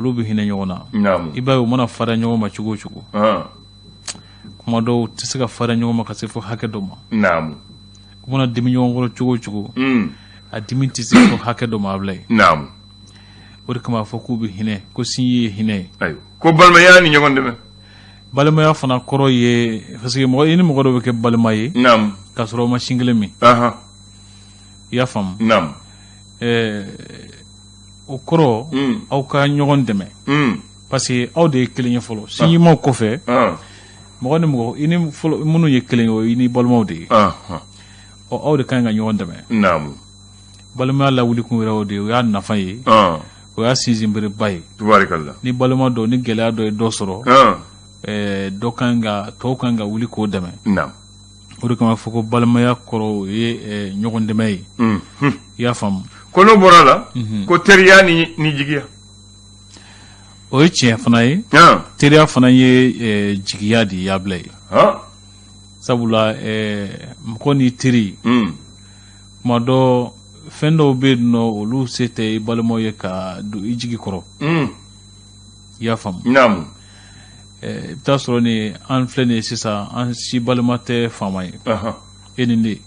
Olu bɛ hinɛ ɲɔgɔn na. I b'a ye, u mana farinya ɲɔgɔn ma cogo o cogo, kuma dɔw tɛ se ka farinya ɲɔgɔn ma ka se fo hakɛ dɔ ma. U mana dimi ɲɔgɔn kɔrɔ cogo o cogo, a dimi tɛ se fo hakɛ dɔ ma, Abulayi. O de kama a fɔ k'u bɛ hinɛ, ko sinji ye hinɛ ye. Ayiwa, ko balimaya ni ɲɔgɔn dɛmɛ. Balimaya fana kɔrɔ ye, parce que mɔgɔ, i ni mɔgɔ dɔ bɛ kɛ balima ye k'a sɔrɔ o ma sin kelen min. I y'a faamu? Naam. O kɔrɔ, aw ka ɲɔgɔn dɛmɛ, parce que aw de ye kelen ye fɔlɔ sinjimaw kɔfɛ. Mɔgɔ ni mɔgɔ, i ni fɔlɔ minnu ye kelen ye, o i ni balimaw de ye. Ɔ, aw de ka ɲi ka ɲɔgɔn dɛmɛ. Balimaya lawuli kun yɛrɛ o de ye, o y'a nafa ye, o y'a sinsinbereba ye. Ni balima dɔ ni gɛlɛya dɔ ye dɔ sɔrɔ, dɔ kan ka, tɔw kan ka wuli k'o dɛmɛ. O de kama fɔ ko balimaya kɔrɔ, o ye ɲɔgɔn dɛmɛ ye. I y'a faamu? Ko n'o bɔra la, ko teriya ni jigiya. O ye tiɲɛ fana ye. Teriya fana ye jigiya de ye, Abulayi. Sabula mɔgɔ n'i teri, tuma dɔ fɛn dɔw bɛ yen nɔ, olu se tɛ i balimaw ye ka don i jigi kɔrɔ. I y'a faamu? Naamu. I bɛ taa sɔrɔ ni an filɛ nin ye sisan, an si balima tɛ faama ye, e ni ne.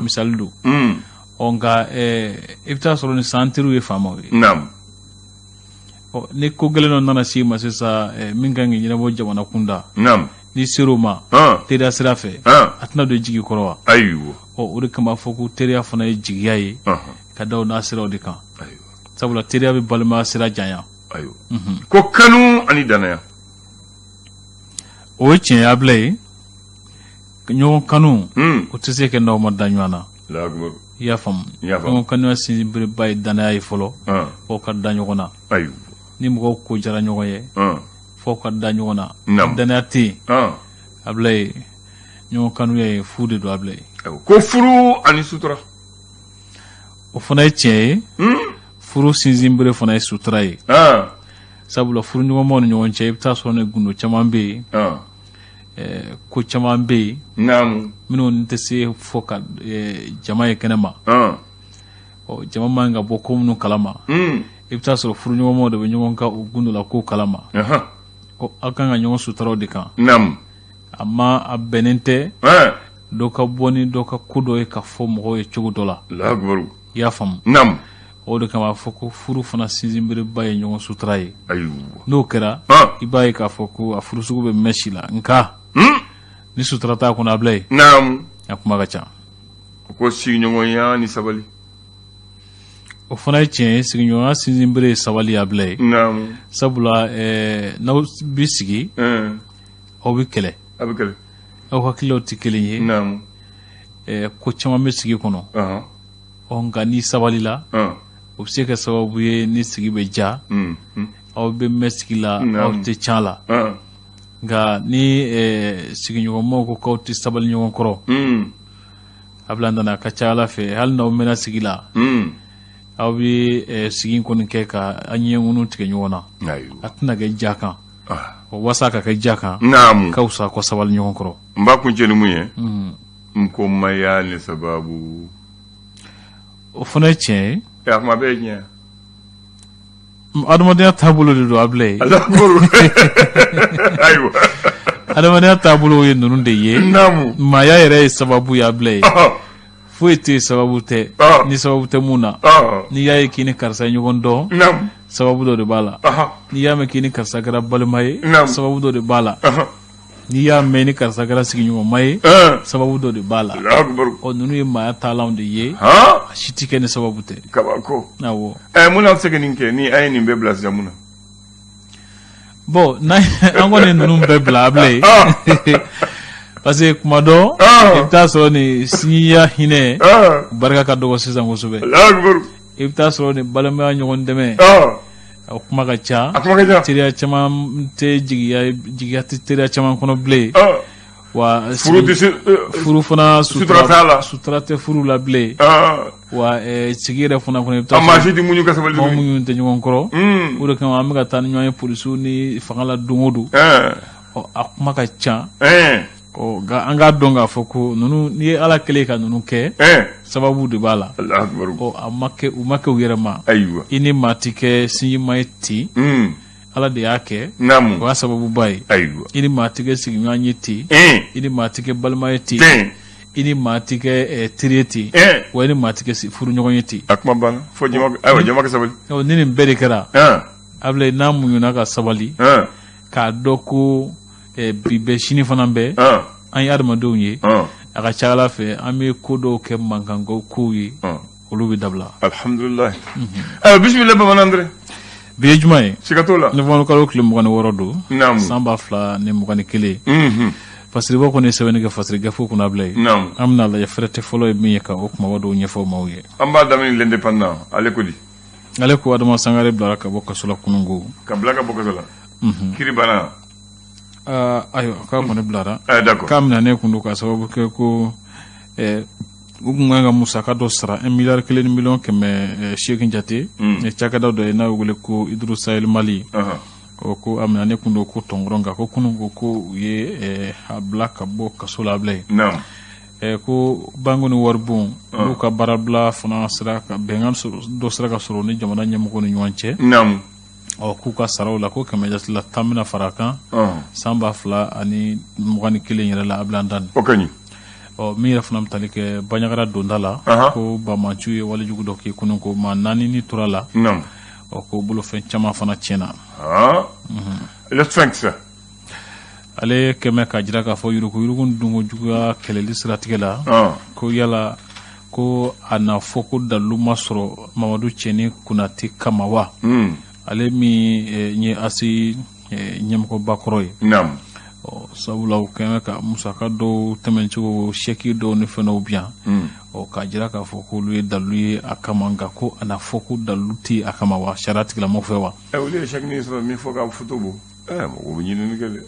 Misali don. Ɔ, nka i bɛ taa sɔrɔ ni san teriw ye faamaw ye. Ɔ, ni ko gɛlɛn dɔ nana se i ma sisan, min kan k'i ɲɛnabɔ jamana kunda, n'i ser'o ma teriya sira fɛ, a tɛna don i jigi kɔrɔ wa? Ayiwa. Ɔ, o de kama fɔ ko teriya fana ye jigiya ye, ka da o n'a siraw de kan. Sabula teriya bɛ balimaya sira janya. Ayiwa, ko kanu ani danaya. O ye tiɲɛ ye, Abulayi. Ɲɔgɔn kanu, o tɛ se kɛ n'aw ma da ɲɔgɔn na. Allahu akbar. I y'a faamu? N y'a faamu. Ɲɔgɔn kanuya sinsinbereba ye danaya ye fɔlɔ, f'aw ka da ɲɔgɔn na. Ni mɔgɔw ko jara ɲɔgɔn ye, f'aw ka da ɲɔgɔn na. Danaya tɛ yen, Abulayi, ɲɔgɔn kanuya ye fu de don, Abulayi. Ayiwa, ko furu ani sutura. O fana ye tiɲɛ ye. Furu sinsinbere fana ye sutura ye. Sabula furuɲɔgɔnmaw ni ɲɔgɔn cɛ, i bɛ taa sɔrɔ ni gundo caman bɛ yen, ko caman bɛ yen minnu tɛ se fɔ ka jama ye kɛnɛ ma. Ɔ, jama man ka bɔ ko minnu kalama, i bɛ taa sɔrɔ furuɲɔgɔnmaw de bɛ ɲɔgɔn kan o gundo la ko kalama. Ko aw kan ka ɲɔgɔn sutura o de kan. A ma, a bɛnnen tɛ dɔ ka bɔ ni dɔ ka ko dɔ ye ka fɔ mɔgɔw ye cogo dɔ la. Allahu akbar. I y'a faamu? Naamu. O de kama a fɔ ko furu fana sinsinbereba ye ɲɔgɔn sutura ye. N'o kɛra, i b'a ye k'a fɔ ko a furu sugu bɛ mɛn si la, nka ni sutura t'a kɔnɔ, Abulayi, a kuma ka ca. Ko sigiɲɔgɔnya ni sabali. O fana ye tiɲɛ ye. Sigiɲɔgɔnya sinsinbere ye sabali, Abulayi. Sabula n'aw bɛ sigi, aw bɛ kɛlɛ. A bɛ kɛlɛ. Aw hakililaw tɛ kelen ye. Ko caman bɛ sigi kɔnɔ. Ɔ, nka n'i sabalila, o bɛ se ka sababu ye ni sigi bɛ ja, aw bɛ mɛn sigi la, aw tɛ ca la. Nka ni sigiɲɔgɔnmaw ko k'aw tɛ sabali ɲɔgɔn kɔrɔ, Abulayi nana, a ka ca Ala fɛ, hali n'aw mɛnna sigi la, aw bɛ sigi kɔni kɛ ka an ɲɛŋunu tigɛ ɲɔgɔn na. A tɛna kɛ ja kan. O walasa ka kɛ ja kan, ka fisa ko sabali ɲɔgɔn kɔrɔ. N b'a kuncɛ ni mun ye? N ko maya ni sababu. O fana ye tiɲɛ ye. A kuma bɛɛ ye tiɲɛ ye. Adamadenya taabolo de don, Abulayi. Ayiwa. Adamadenya taabolo ye ninnu de ye. Maaya yɛrɛ ye sababu ye, Abulayi. Foyi tɛ sababu tɛ ni sababu tɛ mun na. N'i y'a ye k'i ni karisa ye ɲɔgɔn dɔn, sababu dɔ de b'a la. N'i y'a mɛn k'i ni karisa kɛra balima ye, sababu dɔ de b'a la. N'i y'a mɛn ni karisa kɛra sigiɲɔgɔnma ye, sababu dɔ de b'a la. Ɔ, ninnu ye maaya taalanw de ye. A si tɛ kɛ ni sababu tɛ. Kabako. Awɔ. Mun na bɛ se ka nin kɛ ni an ye nin bɛɛ bila sisan, mun na? Bon, n'an an kɔni ye ninnu bɛɛ bila, Abulayi, parce que kuma dɔ, i bɛ taa sɔrɔ ni sinjiya hinɛ barika ka dɔgɔ sisan kosɛbɛ. I bɛ taa sɔrɔ ni balimaya ɲɔgɔn dɛmɛ, a kuma ka ca. A kuma ka ca. Teriya caman tɛ, jigiya, jigiya tɛ teriya caman kɔnɔ bilen. Wa furu tɛ se furu fana sutura t'a la. Sutura tɛ furu la bilen. Wa sigi yɛrɛ fana kɔnɔ, i bɛ taa a maa si tɛ muɲu ka sabali. Mɔgɔ minnu tɛ ɲɔgɔn kɔrɔ. O de kama an bɛ ka taa ni ɲɔgɔn ye polisiw ni fanga la don o don. Ɔ, a kuma ka ca. Ɔ, nka an k'a dɔn k'a fɔ ko ninnu, n'i ye Ala kɛlen ka ninnu kɛ, sababu de b'a la. Allahu akbar. Ɔ, a ma kɛ, u ma kɛ u yɛrɛ ma. Ayiwa. I ni maa tɛ kɛ sinjima ye ten. Ala de y'a kɛ. Naamu. O y'a sababuba ye. Ayiwa. I ni maa tɛ kɛ sigiɲɔgɔn ye ten. I ni maa tɛ kɛ balima ye ten. I ni maa tɛ kɛ teri ye ten. Wa i ni maa tɛ kɛ furuɲɔgɔn ye ten. A kuma banna fo jama, ayiwa, jama ka sabali. Ni nin bɛɛ de kɛra, Abulayi, n'a muɲuna ka sabali k'a dɔn ko bi bɛ, sini fana bɛ, an ye adamadenw ye, a ka ca Ala fɛ, an bɛ ko dɔw kɛ mankanko kow ye, olu bɛ dabila. Alhamdulilayi. Ayiwa, bisimila bamanan dɛrɛ. Bi ye juma ye. Siga t'o la. Novembre kalo tile 26 don. San 2021. Fasiriba kɔni ye sɛbɛnni kɛ fasiri gafe kunna, Abulayi. An bɛna lajɛ fɛrɛtɛ fɔlɔ ye min ye ka o kumaba dɔw ɲɛfɔ maaw ye. An b'a daminɛ L'Indépendant, ale ko di? Ale ko Adama Sangare bilara ka bɔ kaso la kununko. Ka bila ka bɔ kaso la. Kiri banna. Ayiwa, k'a kɔni bilara. D'accord. K'a minɛnen kun don k'a sababu kɛ ko u kun kan ka musaka dɔ sara, 1 milliard 1 ni miliyɔn 800 jate. Cakɛda dɔ ye n'a bɛ wele ko Hydro Sahel Mali. O ko a minɛnen kun don ko tɔnkɔrɔ, nka ko kunun ko u ye a bila ka bɔ kaso la, Abulayi. Ko banque ni waribon olu ka baarabila fana sera ka bɛnkan dɔ sera ka sɔrɔ ni jamana ɲɛmɔgɔ ni ɲɔgɔn cɛ. Ɔ, k'u ka saraw la, ko kɛmɛ jate la 10 bɛna fara a kan san 2021 yɛrɛ la, Abulayi Dan. O ka ɲi. Ɔ, min yɛrɛ fana bɛ tali kɛ Banjagara donda la, ko banbaanciw ye walejugu dɔ kɛ kunun, ko maa 4 ni tora la. Ɔ, ko bolofɛn caman fana tiɲɛna. Le Sphinx. Ale kɛmɛ k'a jira k'a fɔ yuruguyurugu dunko juguya kɛlɛli siratigɛ la, ko yala ko a na fɔ ko dalilu ma sɔrɔ Mamadu Cɛni Konate kama wa? Ale min ye ACI ɲɛmɔgɔba kɔrɔ ye. Sabula u kɛmɛ ka musaka dɔw tɛmɛcogo, sɛki dɔw ni fɛn dɔw bi yan, ɔ, k'a jira k'a fɔ k'olu ye dalilu ye a kama, nka ko a na fɔ ko dalilu tɛ a kama wa, sariya tigilamɔgɔw fɛ wa? Olu ye sɛki min sɔrɔ min fɔ ka foto bɔ, mɔgɔw bɛ ɲinini kɛ dɛ.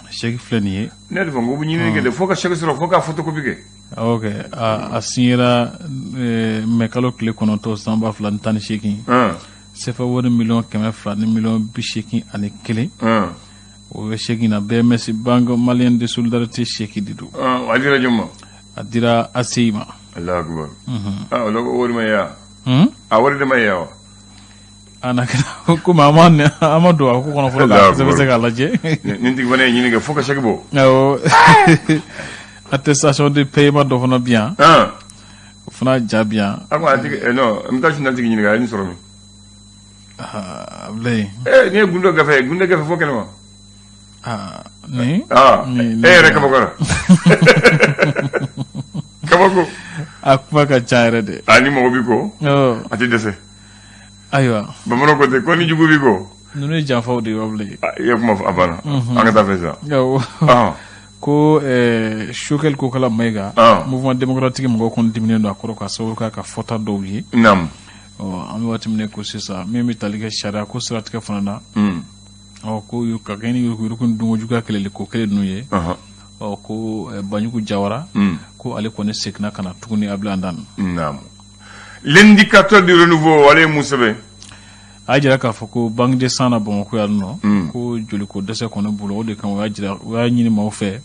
Sɛki filɛ nin ye. Ne de fɔ n ko u bɛ ɲinini kɛ dɛ, fo ka sɛki sɔrɔ, fo ka photocopie kɛ. Ok, a signera mɛ kalo tile 9 san 2018, CFA wari 200,000 ni 81 miliyɔn. O bɛ sɛki na, BMS, Banque Malienne de Solidarité, sɛki de don. A dira jɔn ma? A dira ACI ma. Allahu akbar. Ah, o wari ma ye wa? A wari de ma ye wa? A na kɛra komi an ma don a ko kɔnɔ fɔlɔ k'a sɛbɛn k'a lajɛ. Nin tigi fana ye ɲini kɛ fo ka sɛki bɔ. Awɔ, attestation de paiement dɔ fana bi yan. O fana ja bi yan. A ko a tigi, non, n bɛ taa sini tigi ɲininka, a ye nin sɔrɔ min? Abulayi. Nin ye gundo gafe ye, gundo gafe fo kɛnɛma. Nin. E yɛrɛ kabako kabako. A kuma ka ca yɛrɛ de. A ni mɔgɔ b'i kɔ, a tɛ dɛsɛ. Ayiwa. Bamananw ko ten ko ni jugu b'i kɔ. Ninnu ye janfaw de ye, Abulayi. I ye kuma fɔ, a banna. An ka taa fɛ sisan. Ko Choguel Kokala Mayiga, Mouvement démocratique mɔgɔw kɔni diminen don a kɔrɔ k'a sababu k'a ka fɔta dɔw ye. Ɔ, an bɛ waati min na ko sisan, min bɛ tali kɛ sariya ko siratigɛ fana na, ɔ, ko ka kɛ ni yuruguyurugu ni dunko juguya kɛlɛli ko kelen ninnu ye. Ɔ, ko Banjugu Jawara, ko ale kɔni seginna ka na tuguni, Abulayi Dan. Naamu. L'Indicateur du Renouveau, ale ye mun sɛbɛn? A y'a jira k'a fɔ ko banque de sang na Bamakɔ yan nɔ, ko joliko dɛsɛ kɔni bolo. O de kama u y'a jira, u y'a ɲini maaw fɛ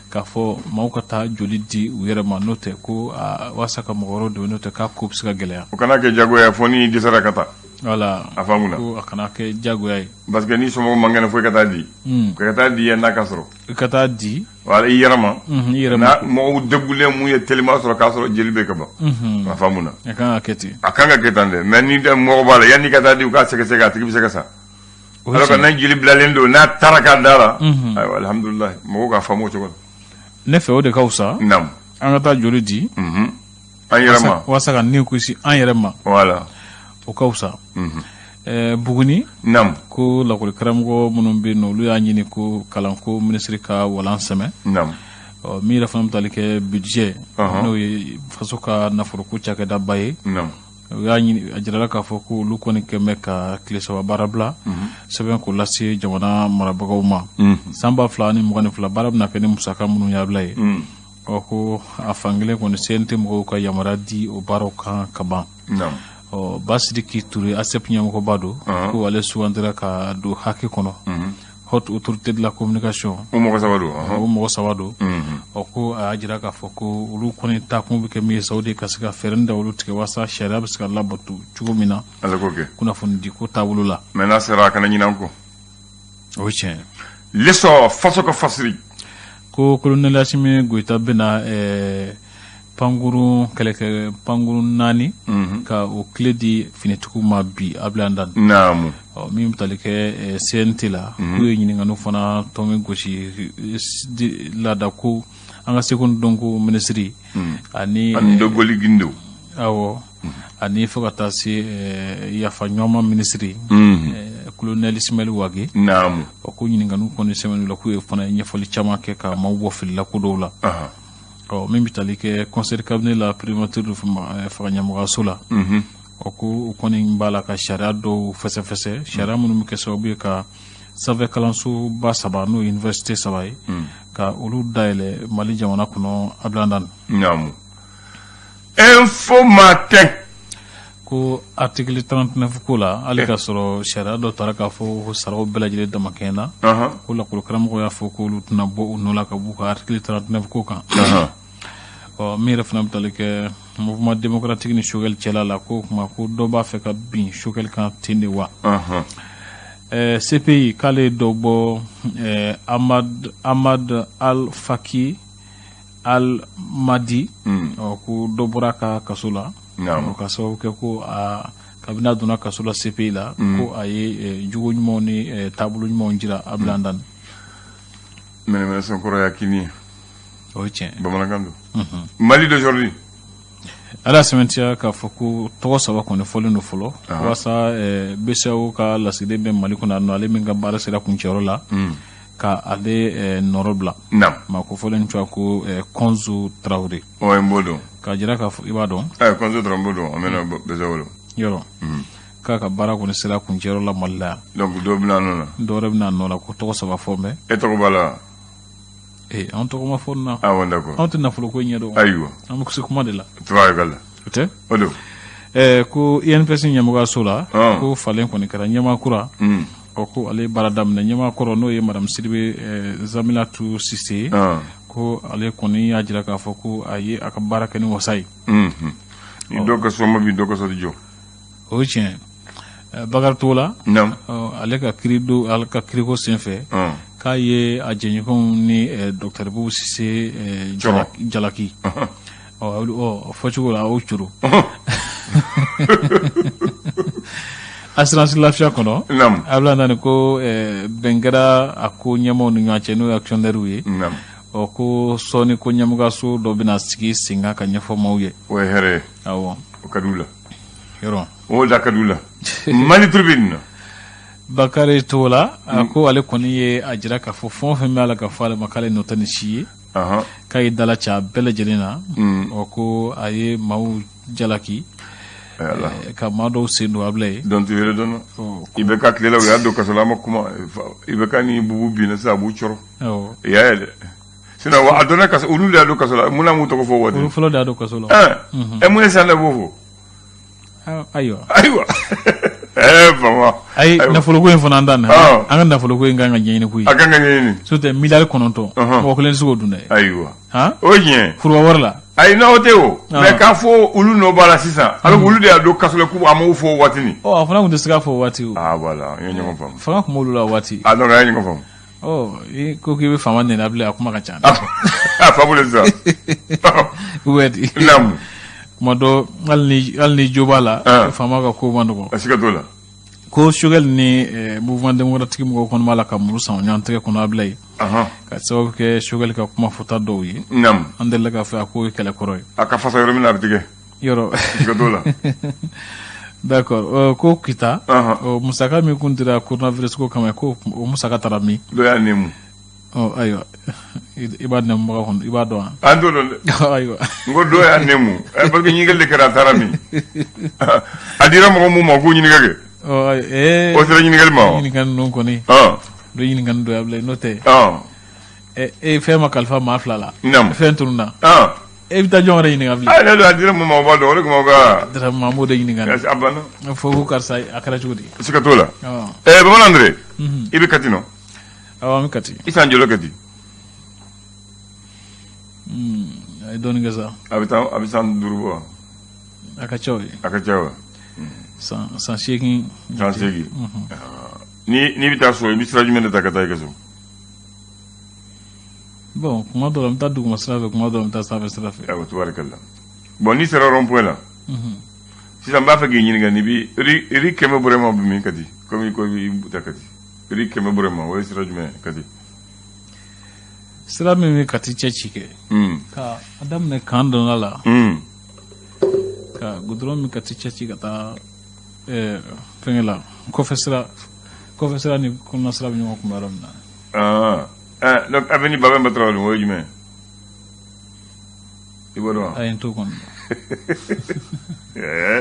k'a fɔ maaw ka taa joli di u yɛrɛ ma, n'o tɛ ko walasa ka mɔgɔ wɛrɛw dɛmɛ, n'o tɛ k'a ko bɛ se ka gɛlɛya. O kana kɛ jagoya fo n'i dɛsɛra ka taa. Voilà. A faamuna. Ko a kana kɛ jagoya ye. Parce que ni somɔgɔw man kɛnɛ, fo i ka taa di. Ka taa di yan n'a ka sɔrɔ. I ka taa di. Voilà, i yɛrɛ ma. I yɛrɛ ma. N'a mɔgɔw degulen mun ye telima sɔrɔ k'a sɔrɔ jeli bɛ ka ban. A faamuna. A kan ka kɛ ten. A kan ka kɛ tan dɛ, mais ni mɔgɔ b'a la, yanni i ka taa di, u k'a sɛgɛsɛgɛ, a tigi bɛ se ka sa. Alors que n'a jeli bilalen don, n'a taara k'a da la. Ayiwa, alhamdulilayi, mɔgɔw k'a faamu o cogo la. Ne fɛ, o de ka fisa. Naamu. An ka taa joli di. An yɛrɛ ma. Walasa ka ni kisi an yɛrɛ ma. Voilà. O ka fisa. Buguni. Naamu. Ko lakɔli karamɔgɔ minnu bɛ yen nɔ, olu y'a ɲini ko kalanko minisiri ka walan sɛmɛ. Naamu. Ɔ, min yɛrɛ fana bɛ tali kɛ budget, n'o ye faso ka nafoloko cakɛdaba ye. Naamu. U y'a ɲini, a jirala k'a fɔ ko olu kɔni kɛn bɛ ka tile 3 baara bila sɛbɛn k'o lase jamana marabagaw ma. San 2022 baara bɛna kɛ ni musaka minnu y'a bila ye. Ɔ, ko a fankelen kɔni CNT mɔgɔw ka yamaruya di o baaraw kan ka ban. Ɔ, Basidiki Ture, ARCEP ɲɛmɔgɔba don, ko ale sugandira ka don HAC kɔnɔ, Haute Autorité de la Communication. O mɔgɔ 3 don. O mɔgɔ 3 don. Ɔ, ko a y'a jira k'a fɔ ko olu kɔni taakun bɛ kɛ min ye sa, o de ka se ka fɛɛrɛ da olu tigɛ walasa sariya bɛ se ka labato cogo min na. Ala k'o kɛ. Kunnafoni di ko taabolo la. Mais n'a sera, a kana ɲinɛ an kɔ. O ye tiɲɛ. L'Essor, faso ka fasiri. Ko colonel Asimi Goyita bɛna pankurun kɛlɛkɛ pankurun 4 ka o clé di finitigiw ma bi, Ablaye Dan. Naamu. Ɔ, min bɛ tali kɛ CNT la, k'u ye ɲininkaliw fana tɔn gosi laada ko an ka seko ni dɔnko minisiri ani ani Dogoli Gindo. Awɔ, ani fo ka taa se yafa ɲɔgɔnma minisiri colonel Ismaël Wagué. Naamu. Ɔ, ko ɲininkaliw kɔni sɛbɛnni la, k'u ye fana ɲɛfɔli caman kɛ ka maaw bɔ filila ko dɔw la. Ɔ, min bɛ tali kɛ conseil de cabinet la, primature, fanga ɲɛmɔgɔyaso la, ɔ, ko u kɔni b'a la ka sariya dɔw fɛsɛfɛsɛ, sariya minnu bɛ kɛ sababu ye ka sanfɛ kalansoba saba, n'o ye université saba ye, ka olu dayɛlɛ Mali jamana kɔnɔ, Ablaye Dan. Naamu. Info Matin. Ko article 39 ko la, hali k'a sɔrɔ sariya dɔ taara k'a fɔ ko saraw bɛɛ lajɛlen damakɛɲɛna, ko lakɔli karamɔgɔ y'a fɔ k'olu tɛna bɔ u nɔ la ka b'u ka article 39 ko kan. Ɔ, min yɛrɛ fana bɛ tali kɛ Mouvement démocratique ni Choguel cɛla la, ko kuma ko dɔ b'a fɛ ka bin Choguel kan ten de wa. CPI k'ale ye dɔ bɔ Ahmad Al Faki Al Madi, ɔ, ko dɔ bɔra a ka kaso la. Ka sababu kɛ ko a kabini a donna kaso la CPI la, ko a ye jogo ɲumanw ni taabolo ɲumanw jira, Ablaye Dan. Mɛnɛmɛnɛ sɔn kɔrɔ kini ye. O ye tiɲɛ. Bamanankan don. Mali d'aujourd'hui. Ala sɛmɛntiya k'a fɔ ko tɔgɔ saba kɔni fɔlen don fɔlɔ walasa BCEAO ka lasigiden bɛ Mali kɔnɔ nɔ, ale min ka baara sera kuncɛyɔrɔ la, ka ale nɔrɔ bila. Maa ko fɔlen cogoya ko Kɔnzo Tarawele. Ɔ, n b'o dɔn. K'a jira k'a fɔ i b'a dɔn. Kɔnzo Tarawele, n b'o dɔn, an bɛna BCEAO la. Yɔrɔ k'a ka baara kɔni sera kuncɛyɔrɔ la Mali la yan. Donc dɔ bɛna nɔ la. Dɔ wɛrɛ bɛna nɔ la, ko tɔgɔ saba fɔ mɛ. E tɔgɔ b'a la? Ee, an tɔgɔ ma fɔ nin na. Awɔ, d'accord. Anw tɛ nafolo ko ɲɛdɔn. Ayiwa. An bɛ se kuma de la. Tabarakala. O tɛ. O don. Ko INPS ɲɛmɔgɔyaso la, ko falen kɔni kɛra, ɲɛmaa kura. Ɔ, ko ale ye baara daminɛ, ɲɛmaa kɔrɔ, n'o ye madame Sidibe Zamilatu Sise ye, ko ale kɔni y'a jira k'a fɔ ko a ye a ka baara kɛ ni wasa ye. Ni dɔ ka soma bi, dɔ ka so jɔ. O ye tiɲɛ. Bakari Togola, ale ka kiri do, ale ka kiriko senfɛ, k'a ye a jɛɲɔgɔnw ni docteur Boubou Cissé jalaki. Ɔ, fɔcogo la, a y'o coro assurance lafiya kɔnɔ. A bɛna nani ko bɛn kɛra a ko ɲɛmaaw ni ɲɔgɔn cɛ, n'o ye actionnaire ye. Ɔ, ko sɔɔni ko ɲɛmɔgɔyaso dɔ bɛna sigi sen kan ka ɲɛfɔ maaw ye. O ye hɛrɛ ye. Awɔ. O ka di u la. Yɔrɔ. O da ka di u la. Mali Tribune. Bakari Togola, a ko ale kɔni ye a jira k'a fɔ fɛn o fɛn b'a la ka fɔ ale ma k'ale nɔ tɛ nin si ye, k'a ye dala ca bɛɛ lajɛlen na. Ɔ, ko a ye maaw jalaki ka maa dɔw sen don a bila ye. Donc tu yɛrɛ dɔn, IBK tile la, u y'a don kaso la, a ma kuma. IBK ni Boubou binna sisan, a b'u cɔrɔ. I y'a ye dɛ, sinon a donna kaso, olu de y'a don kaso la. Mun na m'u tɔgɔ fɔ waati? Olu fɔlɔ de y'a don kaso la. Ɛ, mun ye sisan ne b'o fɔ? Ayiwa. Ayiwa, faama. Ayi, nafoloko in fana, an dan an ka nafoloko in kan ka ɲɛɲini koyi. A kan ka ɲɛɲini. N'o tɛ, miliyari 9, mɔgɔ kelen tɛ se k'o dun dɛ. Ayiwa, o ye tiɲɛ. Foroba wari la. Ayi, n'o tɛ o, mais k'a fɔ olu nɔ b'a la sisan, alors olu de y'a don kaso la, k'u a m'o fɔ o waati nin. Ɔ, a fana tun tɛ se k'a fɔ o waati o. Ah voilà, an ye ɲɔgɔn faamu. Fanga tun b'olu la o waati. Ah, donc an ye ɲɔgɔn faamu. Ɔ, i ko k'i bɛ faama nɛni bilen, a kuma ka ca. A faamu de sisan. Wɛ di. Naamu. Kuma dɔ, hali ni jo b'a la, faama ka ko man nɔgɔn. A siga t'o la. Ko Choguel ni Mouvement démocratique mɔgɔw kɔni b'a la ka muru san ɲɔgɔn tɛgɛ kɔnɔ a bila yen, ka sababu kɛ Choguel ka kuma fɔta dɔw ye. An delila k'a fɔ a k'o ye kɛlɛ kɔrɔ ye. A ka fasa yɔrɔ min na, a bɛ tigɛ. Yɔrɔ. Siga t'o la. D'accord, ko Kita, musaka min kun dira coronavirus ko kama, ko o musaka taara min? Dɔ y'a nɛmu. Ɔ ayiwa, i b'a nɛmubaga kɔni, i b'a dɔn wa? An t'o dɔn dɛ. Ayiwa. N ko dɔ y'a nɛmu, parce que ɲininkali de kɛra, a taara min? A dira mɔgɔ mun ma, k'u ɲininka kɛ. Ɔ ee. O sera ɲininkali ma wa? Ɲininkali ninnu kɔni. Dɔ ɲininkali dɔ y'a bila n'o tɛ. E fɛn ma kalifa maa fila la. Fɛn tununna. E bɛ taa jɔn wɛrɛ ɲininka bilen? Ayi, ne don, a dira mun ma, o b'a dɔn, o de kama o ka. Dira mun ma, an b'o de ɲininka. A banna. Fo ko karisa, a kɛra cogo di? Siga t'o la. Bamanan Andre. I bɛ Kati nɔ? Awɔ, an bɛ Kati. I san joli Kati? A ye dɔɔnin kɛ sa. A bɛ taa, a bɛ san 5 bɔ wa? A ka ca o ye. A ka ca wa? San 8. San 8. Ni n'i bɛ taa so, i bɛ sira jumɛn de ta ka taa i ka so? Bon, kuma dɔ la n bɛ taa duguma sira fɛ, kuma dɔ la n bɛ taa sanfɛ sira fɛ. Ayiwa, tubarikala. Bon, n'i sera rond point la sisan, n b'a fɛ k'i ɲininka n'i bi rue Kɛmɛ Burama bɛ min Kati? Komi i ko i bɛ taa Kati, rue Kɛmɛ Burama, o ye sira jumɛn ye Kati? Sira min bɛ Kati cɛ ci kɛ ka a daminɛ camp dɔnna la ka goudron min Kati cɛ ci ka taa fɛnkɛ la, kɔfɛ sira ni kɔnɔna sira bɛ ɲɔgɔn kunbɛn yɔrɔ min na. Ah, donc avenue Babemba Traoré, o ye jumɛn ye? I b'o dɔn wa? Ayi, n t'o kɔni dɔn.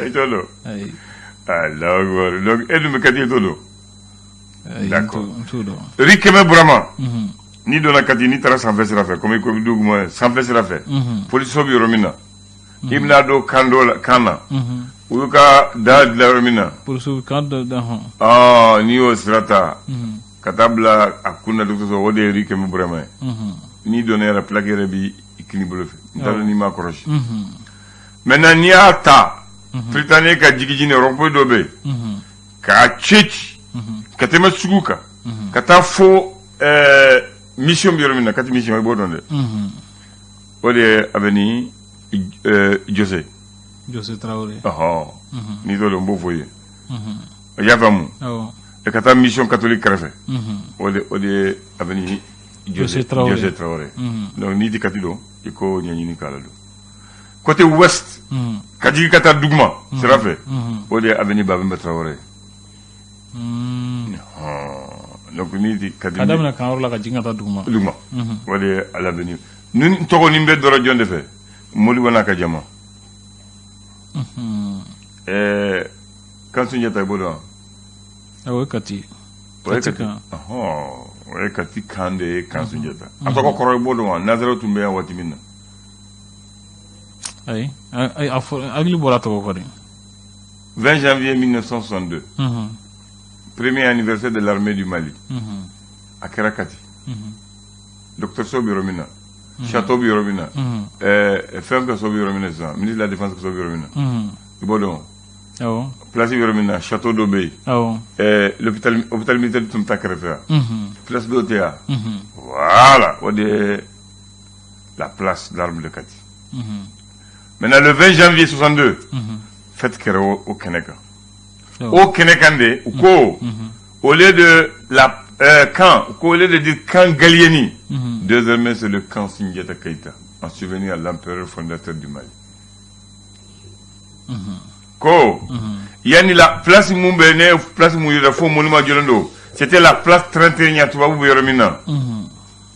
I t'o dɔn? Ayi. Allahu akbar! Donc e dun bɛ Kati, i t'o dɔn? Ayi. D'accord. N t'o dɔn. Rue Kɛmɛ Burama, n'i donna Kati, n'i taara sanfɛ sira fɛ, komi i ko i bɛ duguma sanfɛ sira fɛ, polisiso bɛ yɔrɔ min na, i bɛna don camp dɔ la, camp na, u y'u ka da dilan yɔrɔ min na. Polisiw camp dɔ da hɔn. Aa, n'i y'o sira ta ka taa bila a kun na dɔgɔtɔrɔso, o de ye rue Kɛmɛ Burama ye. N'i donna yɛrɛ, plaque yɛrɛ b'i kini bolo fɛ, n t'a dɔn n'i m'a kɔlɔsi. Maintenant, n'i y'a ta Prytanée ka jigin jigin, rond-point dɔ bɛ yen, k'a cɛ ci ka tɛmɛ sugu kan ka taa fo mission bɛ yɔrɔ min na, Kati mission, i b'o dɔn dɛ? O de ye avenue Jose. Jose Traoré. Ɔhɔ, n'i t'o dɔn, n b'o fɔ i ye. I y'a faamu? Awɔ. E ka taa mission catholique kɛrɛfɛ, o de ye avenue Jose Traoré. Jose Traoré. Donc n'i ti Kati dɔn, i k'o ɲɛɲini k'a la don. Côté ouest, ka jigin ka taa duguma sira fɛ, o de ye avenue Babemba Traoré ye. Donc n'i ti Kati Ka daminɛ camp yɔrɔ la ka jigin ka taa duguma. Duguma, o de ye à l'avenue. Ni tɔgɔ nin bɛɛ dɔra jɔn de fɛ? Modibo n'a ka jama. Camp Sunjata, i b'o dɔn wa? O ye Kati. O ye Kati Kati kan. Ɔhɔn, o ye Kati camp de ye, Camp Sunjata. A tɔgɔ kɔrɔ, i b'o dɔn wa? Nanzaraw tun bɛ yan waati min na. Ayi, a fɔ hakili bɔra a tɔgɔ kɔ de. 20 janvier 1962, premier anniversaire de l'armée du Mali, a kɛra Kati. Docteur so bɛ yɔrɔ min na, château bɛ yɔrɔ min na, fɛn ka so bɛ yɔrɔ min na sisan, ministre de la Défense ka so bɛ yɔrɔ min na, i b'o dɔn? Awɔ. Place bɛ yɔrɔ min na, château dɔ bɛ yen. Awɔ. L'hôpital militaire tun bɛ taa kɛrɛfɛ yan. Place dɔ tɛ yan? Voilà, o de ye la place d'armes de Kati. Maintenant, le 20 janvier 62, fête kɛra o kɛnɛ kan. O kɛnɛ kan de, u ko au lieu de la camp, au lieu de dire camp Gallieni, désormais c'est le camp Sundiata Keïta, en souvenir à l'empereur fondateur du Mali. Ko yani la place mun bɛ ne place mun yɛrɛ fo monument jɔlen don, c'était la place 31 ɲa, tubabu bɛ yɔrɔ min na.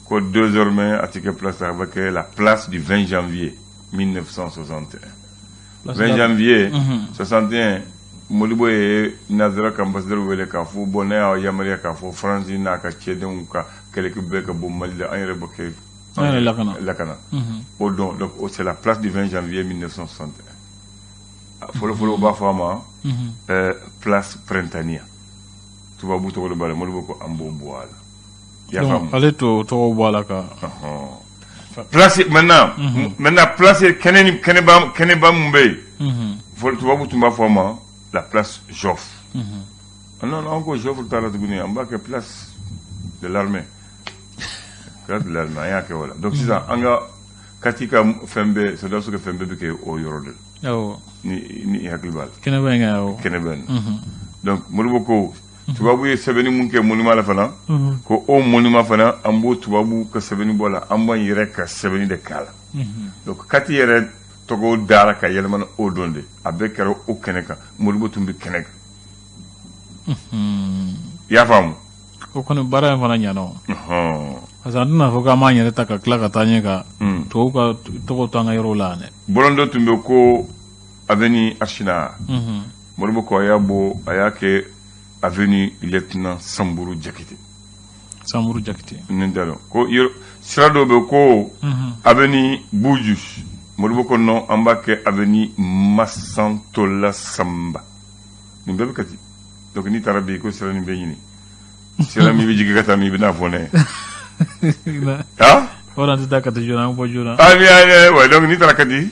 Ko désormais a ti kɛ place, a bɛ kɛ la place du 20 janvier 1961. 20 janvier 61, Modibo ye nanzara ka ambassadeur wele k'a fɔ: bon, ne y'a yamaruya k'a fɔ Faransi n'a ka cɛdenw ka kɛlɛkɛ bɛɛ ka bɔ Mali la, an yɛrɛ bɛ kɛ An yɛrɛ lakana. Lakana o don. Donc c'est la place du 20 janvier 1961. Fɔlɔ fɔlɔ, u b'a fɔ a ma place Printanier, tubabu tɔgɔ de b'a la. Modibo ko an b'o bɔ a la, i y'a faamu? Donc ale t'o tɔgɔ bɔ a la ka. Ɔhɔn. Place maintenant place kɛnɛ ni kɛnɛba mun bɛ yen fɔlɔ, tubabu tun b'a fɔ a ma la place Joffre. Non non, an ko Joffre t'a la tuguni, an b'a kɛ place de l'armée, place de l'armée, an y'a kɛ o la. Donc sisan an ka Kati ka fɛn bɛɛ, sɔrɔdasiw ka fɛn bɛɛ bɛ kɛ o yɔrɔ de la. Ni i hakili b'a la. Kɛnɛba in kan, awɔ. Kɛnɛba in. Donc Modibo ko tubabu ye sɛbɛnni mun kɛ monument la fana, ko o monument fana, an b'o tubabu ka sɛbɛnni bɔ a la, an b'an yɛrɛ ka sɛbɛnni de k'a la. Donc Kati yɛrɛ tɔgɔ dara ka yɛlɛma ni o don de. A bɛɛ kɛra o kɛnɛ kan, Modibo tun bɛ kɛnɛ kan, i y'a faamu? O kɔni, baara in fana ɲɛna o. Parce que an tɛna fɔ k'an b'an yɛrɛ ta ka tila ka taa ɲɛ ka tubabu ka tɔgɔ to an ka yɔrɔw la yan dɛ. Bɔlɔn dɔ tun bɛ ko avenue Archinard. Modibo ko a y'a bɔ, a y'a kɛ avenue lieutenant Samburu Jakite. Samburu Jakite. Nin t'a dɔn ko yɔrɔ sira dɔ bɛ ko avenue Buju. Modibo ko non, an b'a kɛ avenue Masantola Samba. Nin bɛɛ bɛ Kati. Donc n'i taara bi, ko sira nin bɛ ɲini, sira min bɛ jigin ka taa min, i bɛna fɔ ne ye. Ah. O an tɛ taa Kati joona, an bɛ bɔ joona. Ah bien, ouais, donc n'i taara Kati,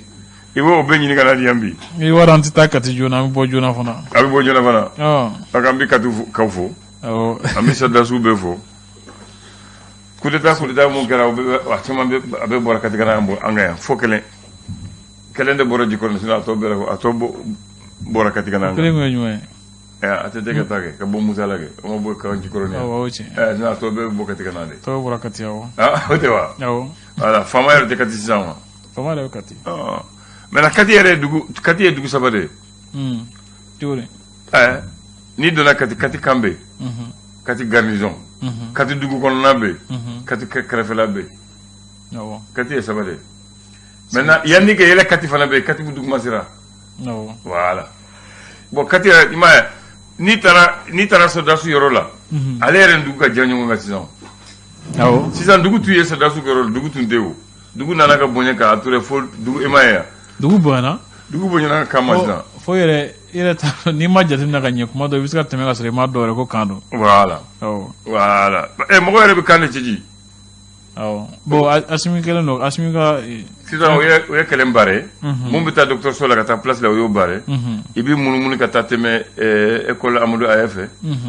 i b'o bɛɛ ɲini ka na di yan bi. I b'a dɔn, an tɛ taa Kati joona, an bɛ bɔ joona fana. A bɛ bɔ joona fana. Ɔ. A k'an bɛ Kati kaw fo. Awɔ. An bɛ sɔrɔdasiw bɛɛ fo. Coup d'état, coup d'état mun kɛra, a caman bɛ, a bɛɛ bɔra Kati ka na an kan yan, fo kelen kelen de bɔra Jikɔrɔni, sinon a tɔ bɛɛ, a tɔ bɔra Kati ka na an kan. Kelen kun ye jumɛn ye? ATT ka taa kɛ ka bɔ Musala kɛ, o ma bɔ kan Jikɔrɔni yan. Awɔ, o ye tiɲɛ ye. Sinon a tɔ bɛɛ bɛ bɔ Kati ka na de. Tɔ bɔra Kati, awɔ. Ah, o tɛ wa? Awɔ. Voilà, faama yɛrɛ tɛ Kati sisan wa? Faama yɛrɛ bɛ Kati. Maintenant, Kati yɛrɛ ye dugu, Kati ye dugu saba de ye. Cogo di? N'i donna Kati, Kati camp bɛ yen, Kati garnison, Kati dugu kɔnɔna bɛ yen, Kati kɛrɛfɛla bɛ yen. Kati ye saba de ye. Maintenant, yanni ka yɛlɛ Kati fana bɛ yen, Kati duguma sira. Voilà. Bon, Kati yɛrɛ, i m'a ye, n'i taara sɔrɔdasiw yɔrɔ la, ale yɛrɛ ni dugu ka jan ɲɔgɔn kan sisan. Sisan dugu tun ye sɔrɔdasiw yɔrɔ la, dugu tun tɛ yen o. Dugu nana ka bonya k'a ture fo dugu, i m'a ye wa? Dugu bonyana. Dugu bonyana kama sisan. Fo yɛrɛ, i yɛrɛ t'a dɔn, n'i ma jateminɛ ka ɲɛ, kuma dɔ i bɛ se ka tɛmɛ ka sɔrɔ i m'a dɔn yɛrɛ ko camp don. Voilà. Voilà. Mɔgɔ yɛrɛ bɛ camp de ci. Awɔ. Bon, Asimi kɛlen don, Asimi ka Sisan o ye kɛlɛ barré. Mun bɛ taa dɔgɔtɔrɔso la ka taa place la, o y'o barré. I bɛ munumunu ka taa tɛmɛ école Amadu Aya fɛ,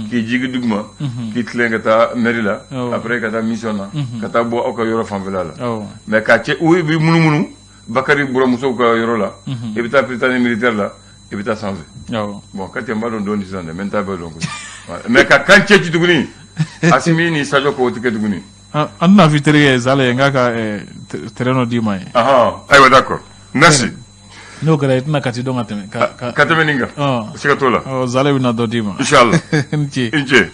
k'i jigi duguma, k'i tilen ka taa mairie la, après ka taa mission na, ka taa bɔ aw ka yɔrɔ fanfɛla la. Mais k'a cɛ, i bɛ munumunu Bakari buramusow ka yɔrɔ la, i bɛ taa Prytanée militaire la, i bɛ taa sanfɛ. Bon, Kati, n b'a dɔn dɔɔni sisan dɛ, mais n t'a bɛɛ dɔn koyi. Mais ka camp cɛ ci tuguni, Asimi ni Sadio ko o tɛ kɛ tuguni. An tɛna f'i terikɛ ye Zale, n k'a ka terrain dɔ d'i ma ye. Ayiwa, d'accord, merci. N'o kɛra, i tɛna Kati dɔn ka tɛmɛ. Ka tɛmɛ nin kan. Siga t'o la. Zale bɛna dɔ d'i ma. Inchallah. I ni ce. I ni ce.